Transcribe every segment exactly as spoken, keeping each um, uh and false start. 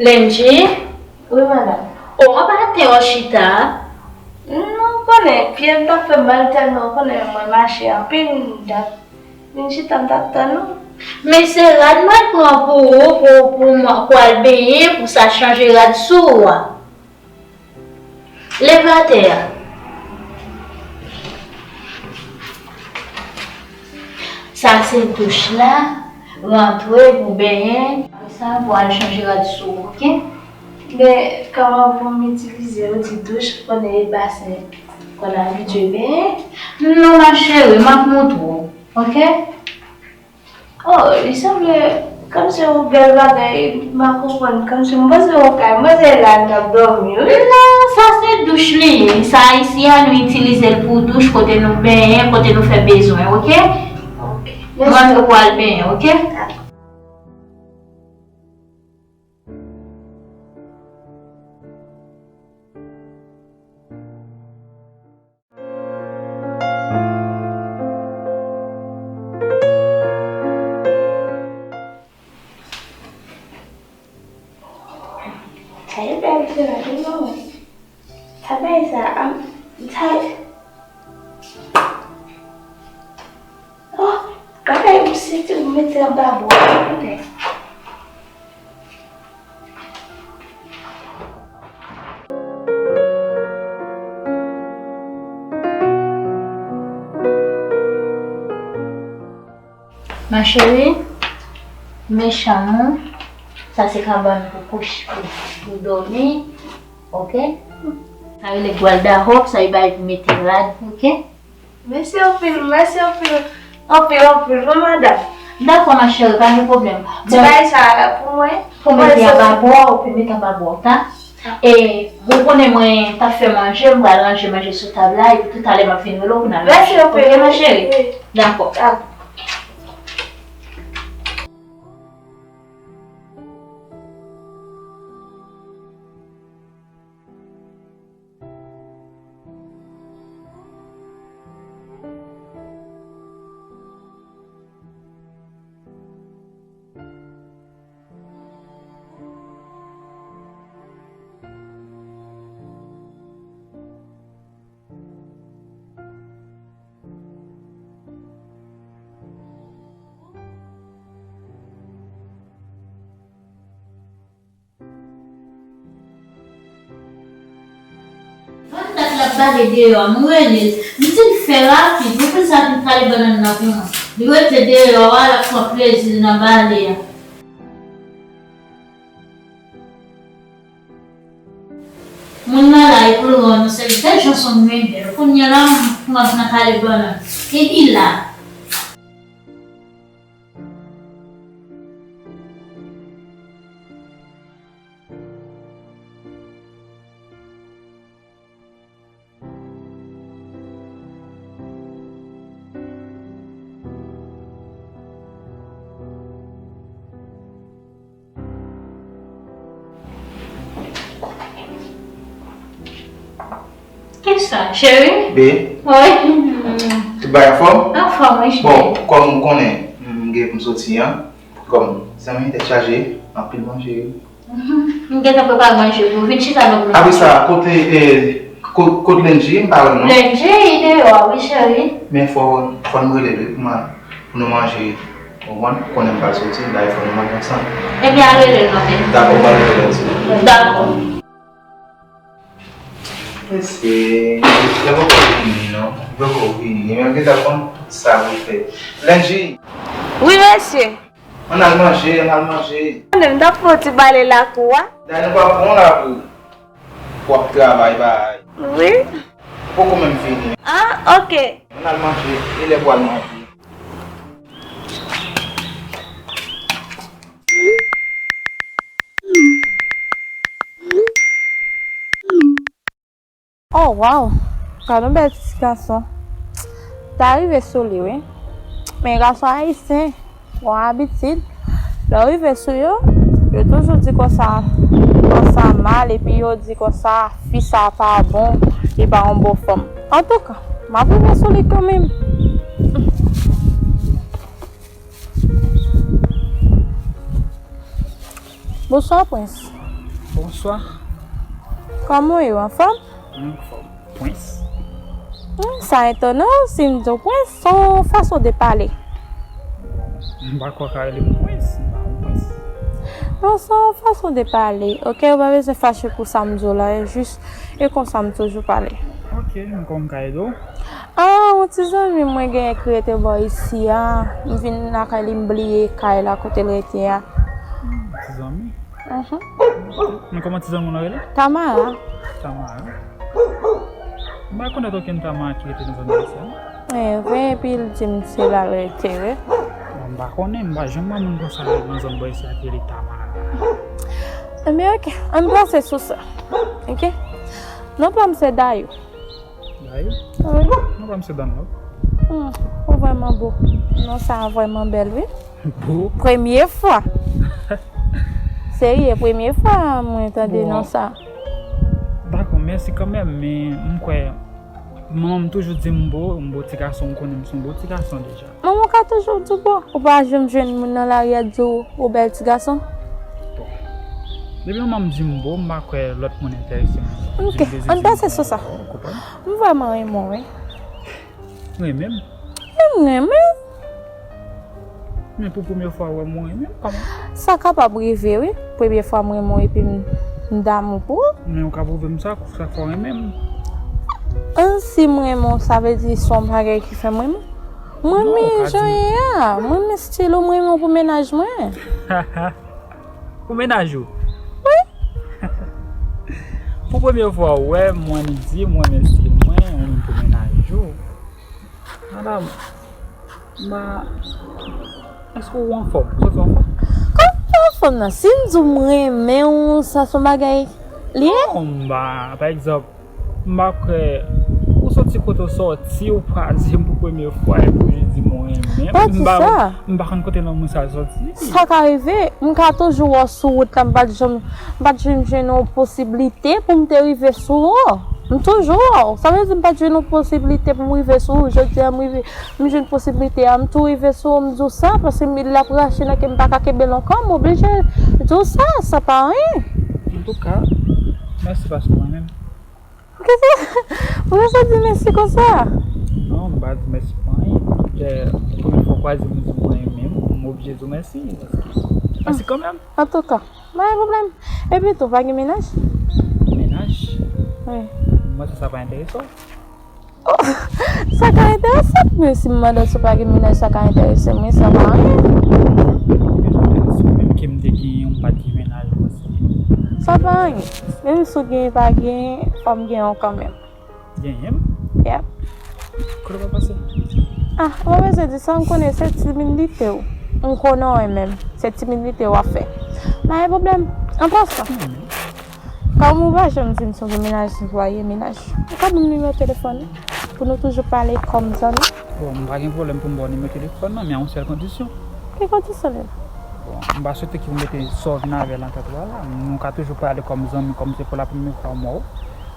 Lendji? Wi, madanm. O, anba tè w chita? Non, ou konnen, pye m t ap fè m mal tèlman, ou konnen mwen mache anpil, m t ap vin chita, m t ap tann ou. Men se rad mwen pran pou ou, pou, pou, pou al benyen, pou sa chanje rad sou ou a. Leve atè a. Sa se douch la. Rantre pou benyen. Apre sa, pou al chanje rad sou ou, oke? Men, kòman pou m itilize, ou di douch, ou konnen e basen, ou konn abitye benyen? Non, ma chérie, m ap montre w, oke? Oh, li sanble kòmsi yon bèl bagay, m pa konprann. Kòmsi m panse yon kay, m panse la n ap dòmi, wi. Non, sa se douch li ye. Sa isi a, nou itilize l pou douch, kote nou benyen, kote nou fè bezwen, oke? Ok. Mèsi. Mwen, nou pral benyen, oke? Dakò. Sa e bèl vre la, wi, manman. Sa bay sa, am, sa, oh, bagay ou senti ou mete anba bò, tande. Ma chérie, men chanm ou, sa se kabann pou kouch, pou, pou dòmi, oke? Sa rele guarda-roupa, sa e bagay pou mete rad, oke? Mèsi anpil, mèsi anpil, anpil, anpil, wi, madanm. Dakò, ma chérie, pa gen pwoblèm. Ti bagay sa a pou mwen? Pou mete anba bò, ou pe mete anba bò, ta? E, ou konnen mwen t ap fè manje, m pral ranje manje sou tab la, epi toutalè m ap vin rele w pou n al manje. Mèsi anpil. Oke, ma chérie? Wi. Dakò. Dakò. Ban dat l ap bale deyò a, m rele l. M di l fè rapid, pou plis rapid kale bannann nan pou mwen. Li rete deyò a, l ap pran plezi l nan bale a. Moun nan la, e pou l rann ou sèvis. Gad jan son mwen bèl. Kounye a la, m pran nan kale bannann. Epi la. Kisa, cheri? Be. Wi. Tout bagay anfòm? Anfòm, wi, cheri. Bon, kòm ou konnen, m gen pou m soti an. Kòm zanmi tèt chaje, anpil manje. Mhm. M gentan prepare manje pou ou. Vin chita donk nou. Apre sa, kote, eh, ko-, kot Lendji, m pa wè l non. Lendji, li deyò a, wi, cheri. Men fò, fò n rele l, wi, pou man-, pou nou manje. Ou konprann? Konnen m pral soti, dayè fò nou manje ansanm. Ebyen, al rele l non, men. Dakò, m pral rele l. Dakò. Mesye, li poko vini non. Li poko vini. Men m gentan konn tout sa pou l fè. Lendji. Wi, mesye. Ann al manje, ann al manje. Mwen menm, m t ap fè yon ti bale lakou a. Dayè nou pral pran yon lakou. W ap travay, bay. Wi. Poko menm fini. Ah, ok. Ann al manje, e lè pou al manje. Oh, waw! Gad yon bèl ti gason. Ta rive sou li, wi. Men gason ayisyen, gon abitid. Lè w rive sou yo, yo toujou di konsa, konsa mal, epi yo di konsa, fi sa pa bon, li pa yon bon fanm. Antouka, m ap rive sou li kanmenm. Bonswa, Prens. Bonswa. Kòman w ye, w anfòm? Mwen anfòm. Prince. Hmm, sa etonan w si m di w Prince, se yon fason de pale. M pa kwè w ka rele m Prince, m pa yon Prince. Non, se yon fason de pale, oke? Ou pa bezwen fache pou sa m di w la, e jis, e konsa m toujou pale. Oke, m kòman m ka ede w? Ah, yon ti zanmi mwen genyen ki rete bò isi a. M vin lakay li, m bliye kay la kote l rete a. Hmm, ti zanmi? Mhm. Men kòman ti zanmi w lan rele? Tamara. Tamara? M pa konèt okenn Tamara ki rete nan zòn sa. E vre, epi l di m se la l rete, wi. Bon, m pa konnen, m pa janm wè moun konsa nan zòn bò isi a ki rele Tamara. Ebyen, oke, ann pase sou sa. Oke? Non pa m se Dayou. Dayou? Wi. Non pa m se Danlòp. Hmm, ou vrèman bo. Non sa vrèman bèl, wi. Bo? Premye fwa. Serye, premye fwa mwen tande non sa. Dakò, mèsi kanmenm, men m kwè manman m toujou di m bo, m bo ti gason, m konnen m se yon bo ti gason deja. Manman w ka toujou di w bo, ou pa janm jwenn moun nan lari a di w ou bèl ti gason? Bon. Depi manman m di m bo, m pa kwè lòt moun enterese m. Oke, ann pase sou sa. Ou konprann? M vrèman renmen w, wi. Renmen m? M renmen w. Men pou premye fwa w wè m, ou renmen m kòman? Sa kapab rive, wi. Premye fwa m renmen w epi m, m damou pou ou. Men ou ka pwouve m sa, sa fè w renmen m. An, si m renmen w, sa vle di se yon bagay ki fè m renmen w? M renmen jan w ye a. M renmen stil ou, m renmen w pou mennaj mwen. Pou mennaj ou? Wi. Pou premye fwa w wè m, w annik di m renmen stil mwen, ou menm pou mennaj ou. Madanm, ma, èske w anfòm? Ou santi w anfòm? Kòman m pa anfòm nan? Si m di w m renmen w, sa se yon bagay li ye? Non, m pa, pa egzanp, m pa kwè, ou soti kote w soti, ou pa di m pou premye fwa, epi w jis di m ou renmen m. Pa di sa. M pa konn kote lanmou sa soti. Sa ka rive, m ka toujou wè w sou wout la, m pa t janm, m pa t janm jwenn yon posiblite pou m te rive sou ou. M toujou wè w. Sa vle di m pa t jwenn yon posiblite pou m rive sou ou. Jodi a, m rive, m jwenn posiblite a, m tou rive sou ou, m di w sa, paske m, l ap rache nan ke m pa ka kenbe l ankò, m oblije di w sa, sa pa anyen. Antouka, mèsi paske mwen menm. Poukisa, poukisa w di mèsi konsa? Non, m pa di mèsi pou anyen. Poutèt premye fwa w kwaze m, ou di m ou renmen m, m oblije di w mèsi. Mèsi kanmenm. Antouka, pa gen pwoblèm. Epi tou, pa gen mennaj? Mennaj? Wi. Mwen, sa, sa pa enterese w. Oh, sa ka enterese m, men si m mande w si w pa gen mennaj, sa ka enterese m, wi, sa pa anyen. Menm ke m te gen yon, m pa t gen mennaj, mwen, se sa pa anyen. Menm si w gen, pa gen, fò m gen yon kanmenm. Genyen m? Yep. Kote w pa pase? Ah, ou pa bezwen di sa, m konnen se timidite w. M konnen w menm. Se timidite w ap fè. Pa gen pwoblèm. An pasan, kòm ou pa janm di m si w gen mennaj, si w pa gen mennaj, ou ka ban m nimewo telefòn ou pou nou toujou pale kòm zanmi? Bon, m pa gen pwoblèm pou m ba w nimewo telefòn nan, men a yon sèl kondisyon. Ki kondisyon li? Bon, m pa swete ke w mete sa w vin avè l nan tèt ou a la. Nou ka toujou pale kòm zanmi, kòm se pou la premye fwa m wè w.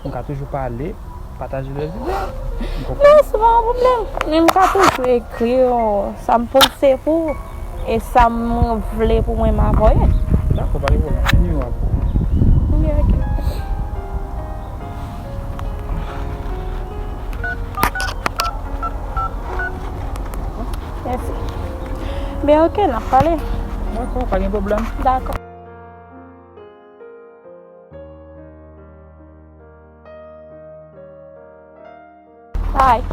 Nou ka toujou pale, pataje lèzide. Ou konprann? Non, se pa yon pwoblèm. Men m ka toujou ekri w sa m panse pou ou. E sa m vle pou mwen, m a voye. Dakò, pa gen pwoblèm. Nimewo a pou ou. Ebyen, oke. Mèsi. Ben, oke, n ap pale. Dakò, pa gen pwoblèm. Dakò. Bye.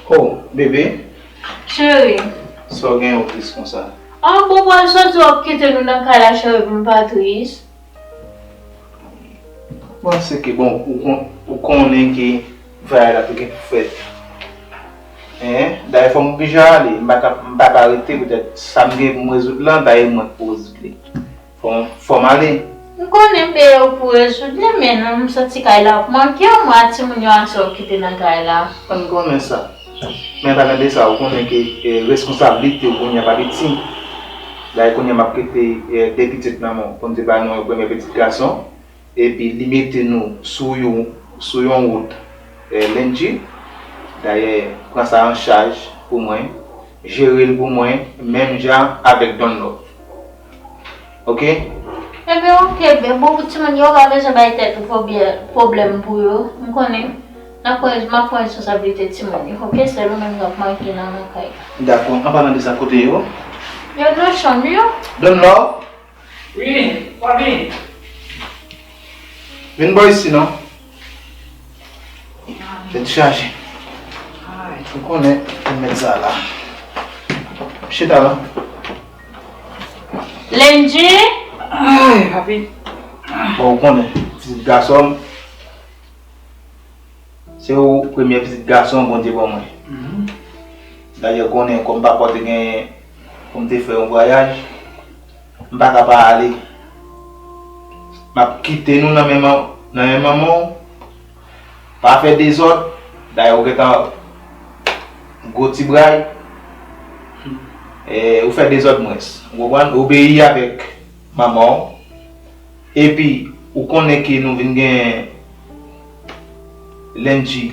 Oh, bebe. Cheri. Sa w gen ou tris konsa? Ah, bon, pral soti, w ap kite nou nan kay la, cheri, pou m pa tris. Bon, se ke, bon, ou kon-, ou konnen ke vwayaj la te gen pou fèt. Hein? Dayè, fò m oblije ale. M pa ka, m pa ka rete, poutèt sa m gen pou m rezoud lan, dayè, mwen k pou rezoud li. Fò, fò m ale. M konnen m peye w pou rezoud li, men non, m santi kay la ap manke w, mwen ak timoun yo ase w kite nan kay la. Mwen konnen sa. Men pa gade sa, ou konnen ke, eh, reskonsablite w kounye a pa piti. Dayè kounye a m ap kite, eh, de pitit nan men w. Bondye ba nou yon premye pitit gason. Epi li mete nou sou yon, sou yon wout, eh, Lendji. Dayè, pran sa an chaj pou mwen, jere l pou mwen, menm jan avèk Don Love. Oke? Ebyen, oke, ben, bon, pou timoun yo, ou pa bezwen bay tèt ou pwoblè-, pwoblèm pou yo. M konnen, n ap pran, m ap pran responsablite timoun yo, oke? Sèl ou menm k ap manke nan, nan kay la. Dakò, an palan de sa, kote yo? Yo nan chanm yo. Don Love? Wi, papi. Vin bò isi non. Tèt chaje. Ou konnen, ou mèt sa la. Chita la. Lendji. Ay, papi. Bon, ou konnen, pitit gason m. Se ou premye pitit gason Bondye ban mwen. Dayè, ou konnen, kòm papa w te gen pou m te fè yon vwayaj, m pa ka pa ale. M ap kite nou nan men man-, nan men manman w. Pa fè dezòd. Dayè, ou gentan gwo ti bray. E, ou fè dezòd mwens. Ou konprann? Obeyi avèk manman w. Epi, ou konnen ke nou vin gen Lendji,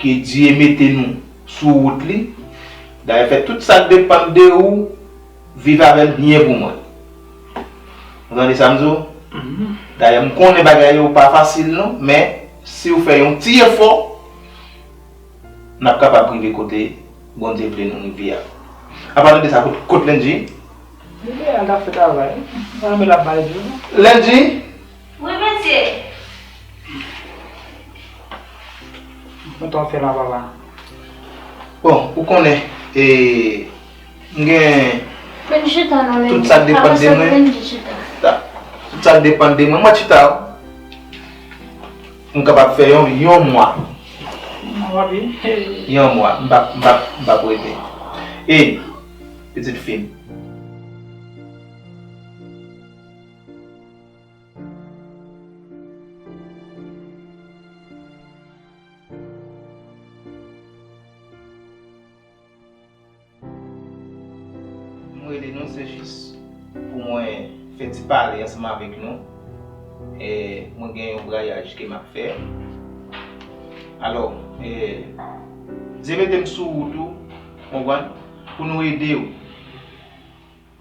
ke Dye mete nou sou wout li. Dayè, fè tout sa k depann de ou, viv avè l byen pou mwen. Ou tande sa m di w? Dayè, m konnen bagay yo pa fasil non, men si w fè yon ti efò, n ap kapab rive kote Bondye vle nou rive a. Apa nou de sa, kot, kot Lendji? Li deyò, l ap fè travay. Mwen renmen l ap bay di w. Lendji? Wi, mesye. Mwen tou ap fè la, papa. Bon, ou konnen, e, m gen Lendji chita non, tout Lendji. Sa k depann de mwen. Lendji chita. Tout sa k depann de mwen, mwen chita. M kapab fè yon, yon mwa. Yon mwa, m p ap, m p ap, m p ap rete. E, pitit fi m. M rele nou, se jis pou mwen fè ti pale ansanm avèk nou. E, mwen gen yon vwayaj ke m ap fè. Alò, e, Dye mete m sou wout ou, konprann, pou nou ede w.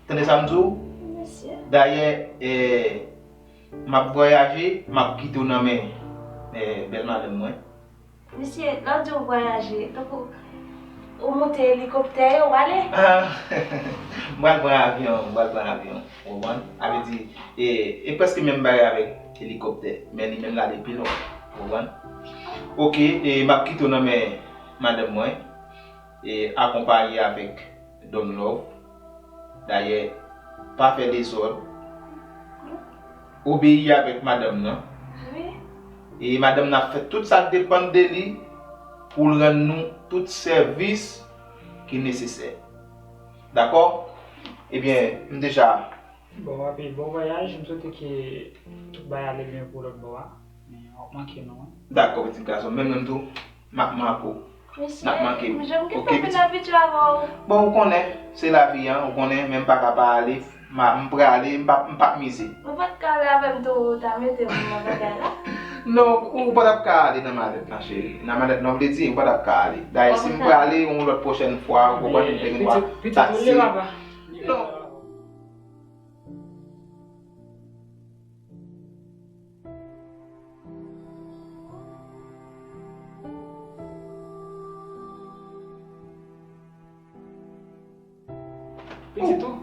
Tande sa m di w? Mesye. Dayè, e, m ap vwayaje, m ap kite w nan men, e, bèl madanm mwen. Mesye, lè w di w vwayaje, tankou ou monte elikoptè e w ale? Ah, m pral pran avyon, m pral pran avyon. Ou konprann? Sa vle di, e, e prèske menm bagay avèk elikoptè, men li menm l ale pi lwen. Ou konprann? Oke, e m ap kite w nan men madanm mwen, e akonpaye avèk Don Love. Dayè, pa fè dezòd. Obeyi avèk madanm nan. Wi. E madanm nan ap fè tout sa k depann de li pou l rann nou tout sèvis ki nesesè. Dakò? Ebyen, m deja. Bon, papi, bon vwayaj. M swete ke tout bagay ale byen pou lòt bò a. Men w ap manke nou, wi. Dakò, pitit gason. Men mwen menm tou, m ap manke w. N ap manke m. Mesye, m janm gentan fin abitye avè w. Bon, ou konnen, se lavi a, ou konnen, men m pa ka pa ale, m a, m prale, m p ap, m p ap mize. Ou pa t ka ale avè m tou, ou ta mete m nan bagay la? Non, ou pa t ap ka ale nan malèt lan, cheri. Nan malèt lan, vle di, ou pa t ap ka ale. Dayè, si m prale, yon lòt pwochèn fwa, ou konprann, m te gen dwa taksi. Non. Pitit ou?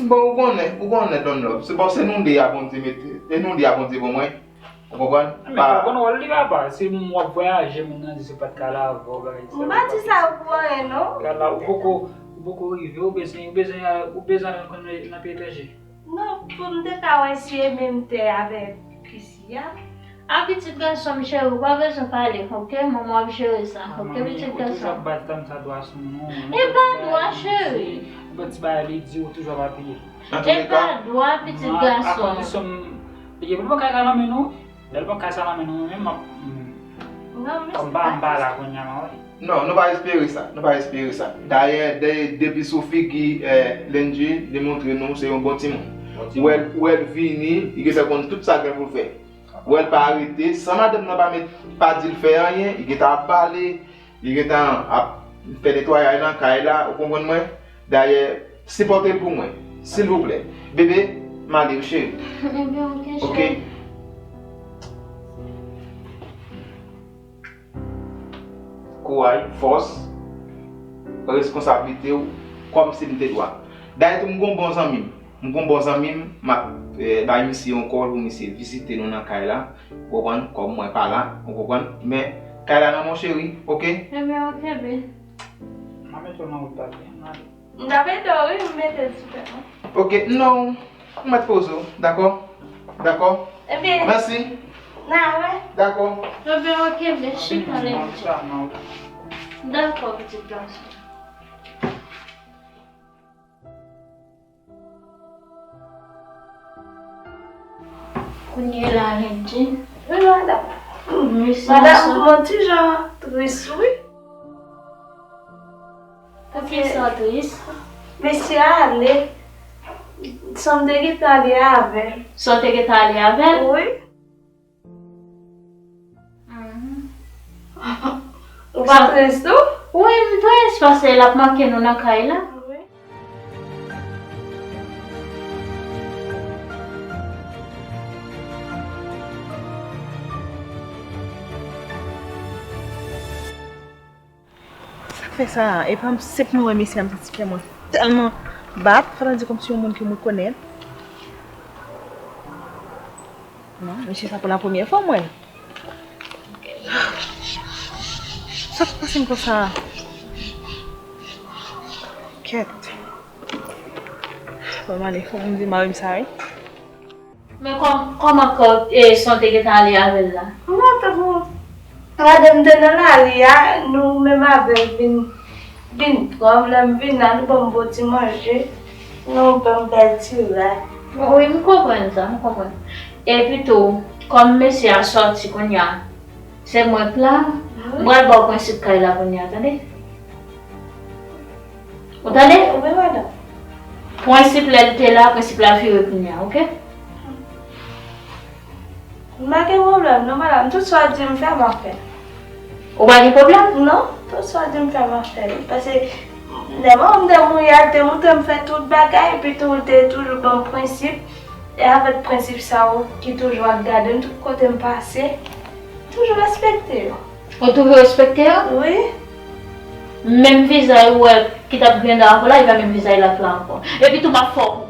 Bon, ou konnen, ou konnen, Don Love. Se bon, se nou de a Bondye mete, se nou de a Bondye ban mwen. Ou konprann? Men fò w konn wòl li, papa. Se moun w ap vwayaje, moun nan di se pa t ka la avè w, bagay sa. M pa di sa pou anyen, non. Ka la, ou poko, ou poko rive, ou bezwen, ou bezwen, ou bezwen al konn nan peyi etranje. Non, pou m te ka wè si e menm tè avèk Chrissy a. A, pitit gason m cheri, ou pa bezwen pale, oke? Manman w ap jere sa, oke, pitit gason m? Ou toujou ap bat fanm sa dwa sou non. E pa dwa, cheri. Ou pa ti bagay li di, ou toujou ap apiye. E pa dwa, pitit gason. A kondisyon m, li gen pou l pran kay sa nan men nou. Lè l pran kay sa nan men nou, mwen menm, m ap, m pa, m pa la kounye a, non, wi. Non, nou pa espere sa, nou pa espere sa. Dayè, de-, depi sou figi, eh, Lendji, li montre nou se yon bon timoun. Ou wè l, ou wè l vini, li gentan konn tout sa gen pou l fè. Wè l pa arete, san madanm nan pa met, pa di l fè anyen, li gentan ap bale, li gentan ap fè netwayaj nan kay la, ou konprann mwen? Dayè, sipòte l pou mwen, silvouplè. Bebe, m ale wi, cheri. Ebyen, oke, cheri. Kouraj, fòs, pran reskonsablite w kòmsi m te dwa. Dayè tou, m gon bon zanmi m. M gon bon zanmi m, m ap, eh, bay misye yon kòl pou misye vizite nou nan kay la. Ou konprann? Kòm mwen pa la, ou konprann? Men, kay la nan men w, cheri, oke? Ebyen, oke, babe. M a mete w nan wout la byen, m ale. M t ap ede w, wi, m mete l sou tèt mwen. Oke, non, ou mèt poze w, dakò? Dakò? Ebyen, mèsi. N a wè. Dakò. Ebyen, oke, mèsi, mèsi, mèsi. Dakò, pitit gason. Kounye la, Hendy. Wi, madanm. Mesye madanm, sa. Mwen ti jan tris, wi. Poukisa w tris? Mesye a ale. San m te gentan ale avè l. San w te gentan ale avè l? Wi. Mhm. Ou pa tris tou? Wi, m tris, paske l ap manke nou nan kay la. Wi. Sa k fè sa? Epa m sèt mwen wè mesye a, m santi kè mwen tèlman bat, fè tann di kòmsi yon moun ke m rekonèt. Non, mesye sa pou la premyè fwa m wè l. Sa k pase m konsa? Kèt. Bon, m ale, fò m di mari m sa, wi. Men kòm, kòman kò, e, san w te gentan ale avè l la? Mwen tankou madanm te nan lari a, nou menm avè l vin, vin pran m, lè m vin la, nou ban m bon ti manje, nou ban m bèl ti rad. Wi, m konprann sa, m konprann. Epi tou, kòm mesye a sòti kounye a, se mwen k la, m pral ba w prensip kay la kounye a, tande? Ou tande? Wi, madanm. Prensip lè l te la, prensip la vire kounye a, oke? M pa gen pwoblèm, non, madanm. Tout sa w di m fè, m ap fè. Ou pa gen pwoblèm? Non, tout sa w di m fè, m ap fè. Paske, lè manman m te mouri a, l te montre m fè tout bagay, epi tou, l te toujou ban m prensip. E avèk prensip sa yo ki toujou ap gade m tout kote m pase, toujou respekte yo. Ou toujou respekte yo? Wi. Menm vizaj ou wè ki t ap griyen dan avè w la, e pa menm vizaj l ap fè ankò. Epi tou m ap fè w